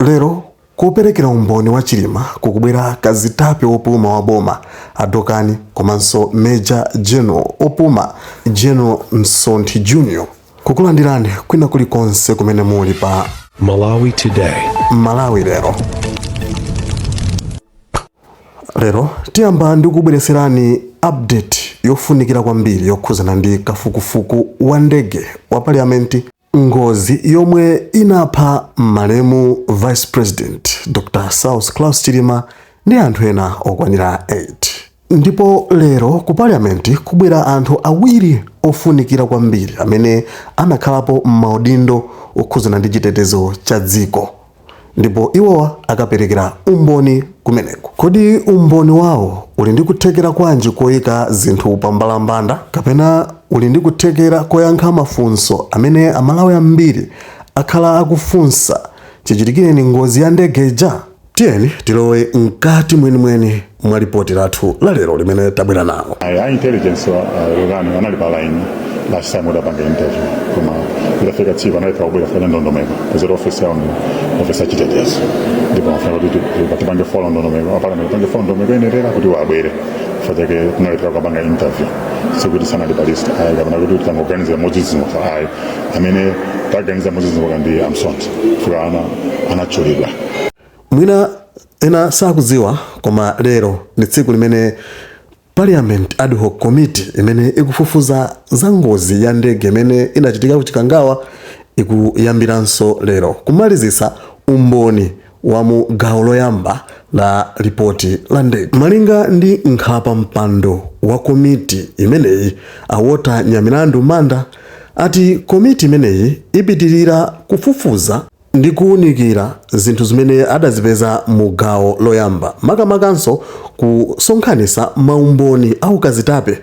Lero koperekera umboni wa Chilima kukubwera kazitape wopuma wa boma a Dokani komanso Major General opuma General Msonthi Junior. Kukulandirani kwina kulikonse kumene muli pa Malawi Today. Malawi Lero. Lero tiyamba ndi kubweretserani update yofunikira kwambiri yokhuzana ndi kafukufuku wa ndege wa parliament, ngozi yomwe inapha malemu Vice President Dr. Saulos Klaus Chilima ndi anthu ena okwanira 8. Ndipo lero ku parliament kubwera anthu awiri ofunikira kwambiri amene anakhalapo m'maudindo okhuzana ndi chitetezo cha dziko, ndipo iwowa akaperekera umboni kumeneko. Kodi umboni wawo uli ndi kuthekera kwanji koyika zinthu pambalambanda, kapena uli ndi kuthekera koyankha mafunso amene Amalawi ambiri akhala akufunsa chichitikireni ngozi ya ndege ija? Tiyeni tilowe mkati mwenimweni mwa lipoti lathu la lero limene tabwera nalo. A intelligence Rugani anali pa line last time udapanga interview, koma idafika tsiku analephera kubwera fanya ndondomeko, kuzera office yawo ndi office yachitetezo, ndipo afuna kuti tipange follow ndondomeko, a parliament tipange follow ndondomeko yenerera kuti wabwere. Chifukwa tinalephera kukapanga interview, sikuti sanali pa list ayi, kapena kuti tangoganizira modzidzimuka ayi. Amene taganiza modzidzimuka ndi a Msonthi, chifukwa anatchulidwa. Mwina ena sakudziwa, koma lero ndi tsiku limene Parliament Ad Hoc Committee imene ikufufuza za ngozi ya ndege imene inachitika ku Chikangawa ikuyambiranso lero kumalizisa umboni wa mu gawo loyamba la ripoti la ndege. Malinga ndi nkhalapa mpando wa komiti imeneyi, a Walter Nyamilandu Manda, ati komiti imeneyi ipitirira kufufuza ndi kuwunikira zinthu zimene adazipeza mu gawo loyamba, makamakanso kusonkhanitsa maumboni aukazitape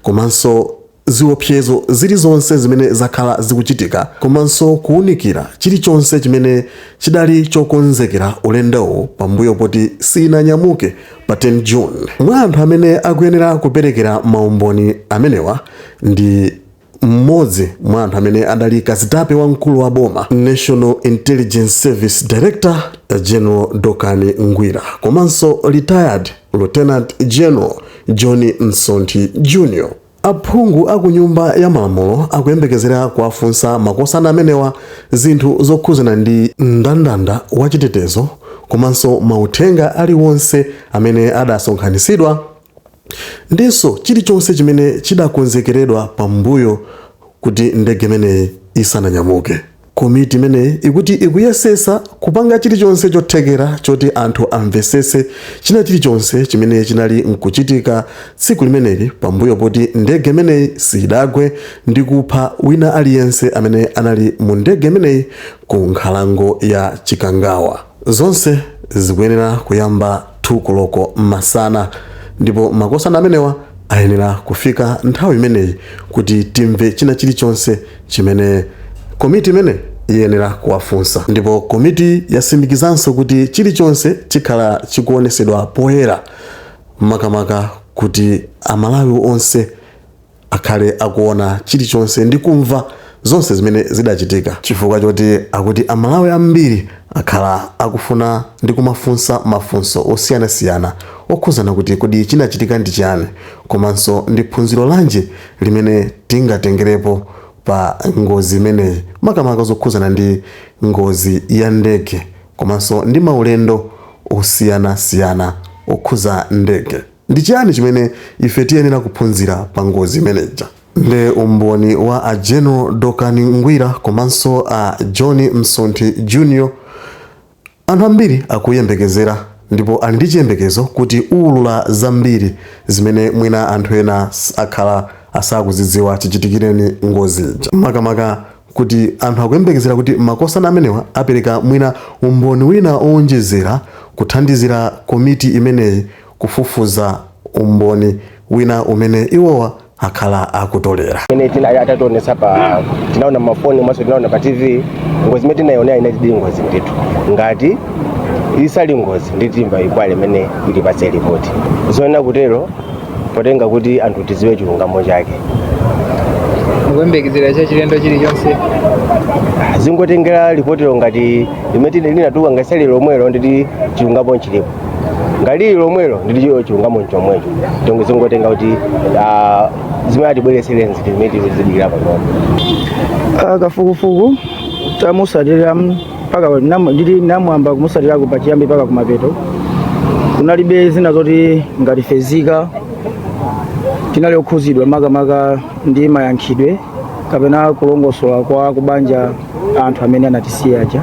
komanso ziopsezo zilizonse zimene zakhala zikuchitika, komanso kuwunikira chilichonse chimene chidali chokonzekera ulendowu pambuyo poti sinanyamuke pa 10 June. Mwa anthu amene akuyenera kuperekera maumboni amenewa ndi mmodzi mwa anthu amene adali kazitape wamkulu wa boma, National Intelligence Service Director General Dokani Ngwira, komanso retired Lieutenant General John Msonthi Jr. Aphungu aku Nyumba ya Malamulo akuyembekezera kuwafunsa makosana amenewa zinthu zokhuzana ndi mndandanda wa chitetezo komanso mauthenga aliwonse amene adasonkhanitsidwa, ndinso chilichonse chimene chidakonzekeredwa pambuyo kuti ndege imeneyi isananyamuke. Komiti imeneyi ikuti ikuyesesa kupanga chilichonse chothekera choti anthu amvesese china chilichonse chimene chinali nkuchitika tsiku limeneli pambuyo poti ndege imeneyi sidagwe ndi kupha wina aliyense amene anali mu ndege imeneyi ku nkhalango ya Chikangawa. Zonse zikuyenera kuyamba 2 koloko masana, ndipo makosana amenewa ayenera kufika nthawi imeneyi kuti timve china chilichonse chimene komiti imene iyenera kuwafunsa. Ndipo komiti yatsimikizanso kuti chilichonse chikhala chikuonesedwa poyera, makamaka kuti Amalawi onse akhale akuona chilichonse ndi kumva zonse zimene zidachitika, chifukwa choti akuti Amalawi ambiri akhala akufuna ndi kumafunsa mafunso osiyanasiyana okhuzana kuti kodi chinachitika ndi chiyani, komanso ndi phunziro lanji limene tingatengerepo pa ngozi imeneyi, makamaka zokhuzana ndi ngozi ya ndege komanso ndi maulendo osiyanasiyana okhuza ndege. Ndi chiyani chimene ife tiyenera kuphunzira pa ngozi imeneja? Nde umboni wa a General Dokani Ngwira komanso a John Msonthi Junior anthu ambiri akuyembekezera, ndipo ali ndi chiyembekezo kuti uwulula zambiri zimene mwina anthu ena akhala asakuzidziwa chichitikireni ngozi ija, makamaka kuti anthu akuyembekezera kuti makosana amenewa apereka mwina umboni wina owonjezera kuthandizira komiti imeneyi kufufuza umboni wina umene iwowa akhala akutolera. Imene tina atationetsa pa, tinaona mafoni mwaso, tinaona pa TV. Ngozi imene tinayionera inali ngozi ndithu. Ngati isali ngozi, nditimva inquiry imene ilipatse ripoti zoyenera kutero, potenga kuti anthu tiziwe chilungamo chake. Mukuyembekezera chachilendo chilichonse? Zingotengera lipotilo ngati limene linatuluka, ngati sali lomwelo nditi chilungamo chilipo, ngati lili lomwelo nditi chiyo chilungamo chomwecho. Tonge zingotenga kuti zimene atibweresere nziti zimene tizidikira panopo. Kafukufuku tamusatira mpaka ndili namwamba kumusatirako pachiyambi mpaka kumapeto. Kunalibe zina zoti ngati fezika tinali okhuzidwa makamaka ndi mayankhidwe kapena kulongosola kwa kubanja anthu amene anatisiya aja,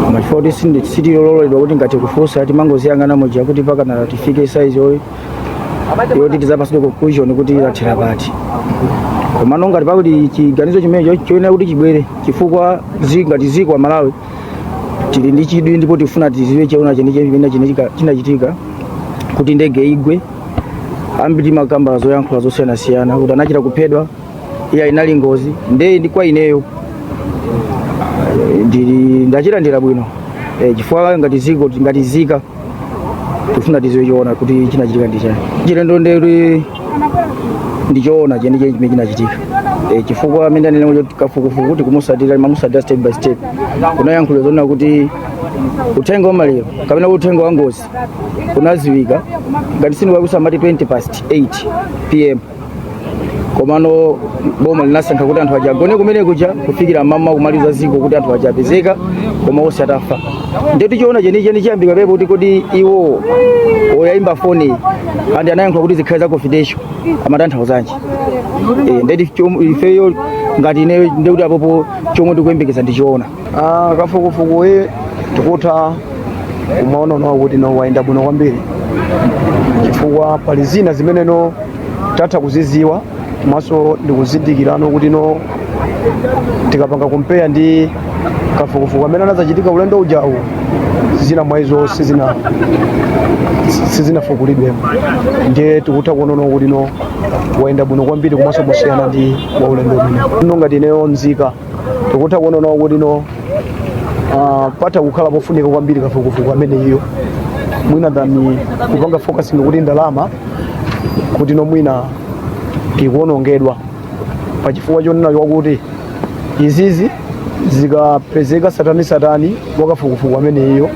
koma chifukwa kuti sitilololedwa kuti ngati kufunsa, timangoziyang'ana muja kuti mpaka na tifike size yoti tizapasidwe conclusion kuti lathera pati. Komano ngati pakuti chiganizo chimenecho choyenera kuti chibwere, chifukwa ngati ziko wa Malawi tili ndi chidwi ndipo tifuna tiziwe choona chenicheni chimene chinachitika kuti ndege igwe. Ambiri timakamba zoyankhula zosiyanasiyana kuti anachita kuphedwa, iya inali ngozi. Nde ndi kwa ineyo ndili ndachilandira bwino, chifukwa ngati ziko, ngati zika, tifuna tiziwe choona kuti chinachitika ndi chani. Chilendo ndeti ndi choona chenicheni chimene chinachitika, chifukwa amene anena kuti kafukufuku kuti kumusatira mamusatira step by step, kunayankhula zonena kuti uthenga wa maliro kapena kuti uthenga wa ngozi unaziwika ngati sindikuwakusa amati 20 past 8 p.m., komano boma linasankha kuti anthu aja agone kumene kuja kufikira mama kumaliza ziko kuti anthu aja apezeka koma onse atafa. Ndetu choona chenicheni chiyambika pepo kuti kodi iwo oyayimba foni andi anayankhula kuti zikhale za confidential amatanthauzanji? Ndeti ifeyo ngati ineyo ndekuti apopo chomwe tikuyembekeza ndi choona. Kafukufuku iyi tikutha kumaona nawo kuti no wayenda bwino kwambiri, chifukwa pali zina zimene no tatha kuziziwa komanso ndikuzindikirano kuti no tikapanga compare ndi kafukufuku amene anazachitika ulendo ujawu, zina mwa izo sizinafukulidwemo. Ndiye tikutha kuona no kuti no wayenda bwino kwambiri komanso mosiyana ndi wa ulendo umene. No ngati ineyo nzika tikutha kuona nawo kuti no patha kukhala pofunika kwambiri kafukufuku amene iyo mwina than kupanga focusing kuti ndalama kuti no mwina ikuonongedwa, pachifukwa chonena kwakuti izizi zikapezeka satani satani wakafukufuku amene iyo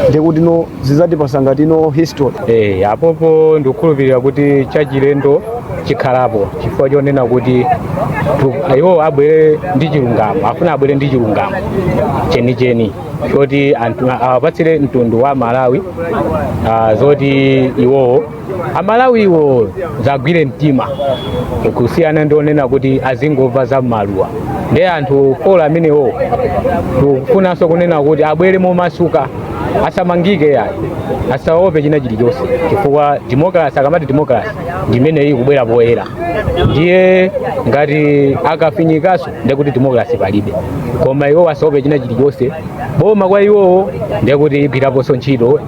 ndikuti no zizatipasa ngati no history. Apopo ndikukhulupirira kuti chachilendo chikhalapo, chifukwa chonena kuti iwo abwere ndi chilungamo, afuna abwere ndi chilungamo chenicheni choti anthu awapatsire mtundu wa Malawi, zoti iwowo Amalawiwo zagwire mtima kusiyana ndi onena kuti azingomva za maluwa. Ndiye anthu four amenewo tikufunanso kunena kuti abwere momasuka, asamangike yayi, asaope china chilichonse, chifukwa democracy, akamati democracy ndimene iyi kubwera poyera. Ndiye ngati akafinyikanso ndekuti democracy palibe. Koma iwo asaope china chilichonse. Boma kwa iwowo ndekuti igwiraponso ntchito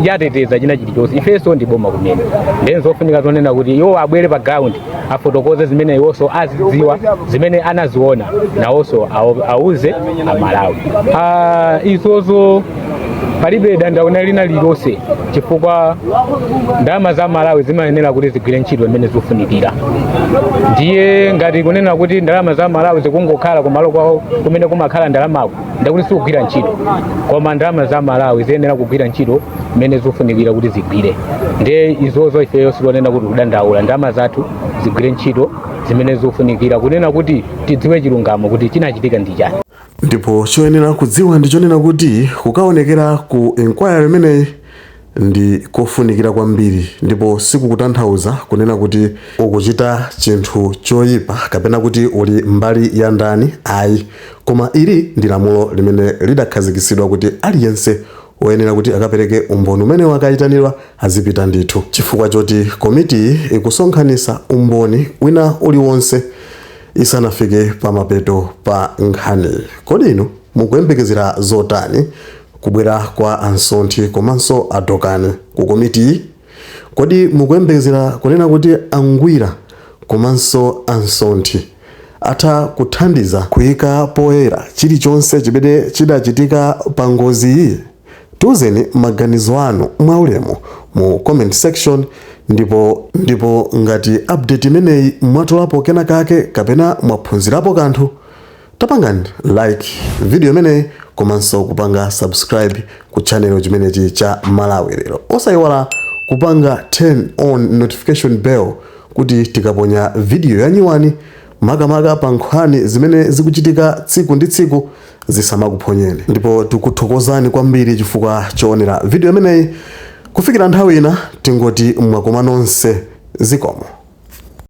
yateteza china chilichonse. Ifenso ndi boma kumene. Ndiye zofunika zonena kuti iwo abwere pa ground, afotokoze zimene iwonso azidziwa, zimene anaziona, nawonso auze Amalawi. Izozo palibe dandaula lina lililonse, chifukwa ndalama za Malawi zimayenera kuti zigwire ntchito imene zikufunikira. Ndiye ngati kunena kuti ndalama za Malawi zikungokhala kumalo kwawo kumene kumakhala ndalamako, ndekuti sikugwira ntchito. Koma ndalama za Malawi ziyenera kugwira ntchito imene zikufunikira kuti zigwire. Ndiye izozo ifeyo sitionena kuti kudandaula, ndalama zathu zigwire ntchito zimene zikufunikira, kunena kuti tidziwe chilungamo kuti chinachitika ndi chani. Ndipo choyenera kudziwa ndi chonena kuti kukaonekera ku inquiry imeneyi ndi kofunikira kwambiri, ndipo sikukutanthauza kunena kuti ukuchita chinthu choyipa kapena kuti uli mbali ya ndani ayi, koma ili ndi lamulo limene lidakhazikitsidwa kuti aliyense woyenera kuti akapereke umboni umene wakayitanidwa azipita ndithu, chifukwa choti komiti ikusonkhanitsa umboni wina uliwonse isanafike pamapeto pa nkhani. Kodi inu mukuyembekezera zotani kubwera kwa Ansonthi komanso Adokani ku komitiyi? Kodi mukuyembekezera kunena kuti Angwira komanso Ansonthi atha kuthandiza kuyika poyera chilichonse chimene chidachitika pa ngoziyi? Tiuzeni maganizo anu mwaulemu mu comment section. Ndipo ngati update imeneyi mwatolapo kena kake kapena mwaphunzirapo kanthu, Tapangani like video imeneyi komanso kupanga subscribe ku channel chimenechi cha Malawi Lero. Osayiwala kupanga turn on notification bell kuti tikaponya video yanyuwani, makamaka pa nkhani zimene zikuchitika tsiku ndi tsiku, zisamakuphonyeni. Ndipo tikuthokozani kwambiri chifukwa choonera video imeneyi. Kufikira nthawi ina, tingoti mwakoma nonse. Zikomo.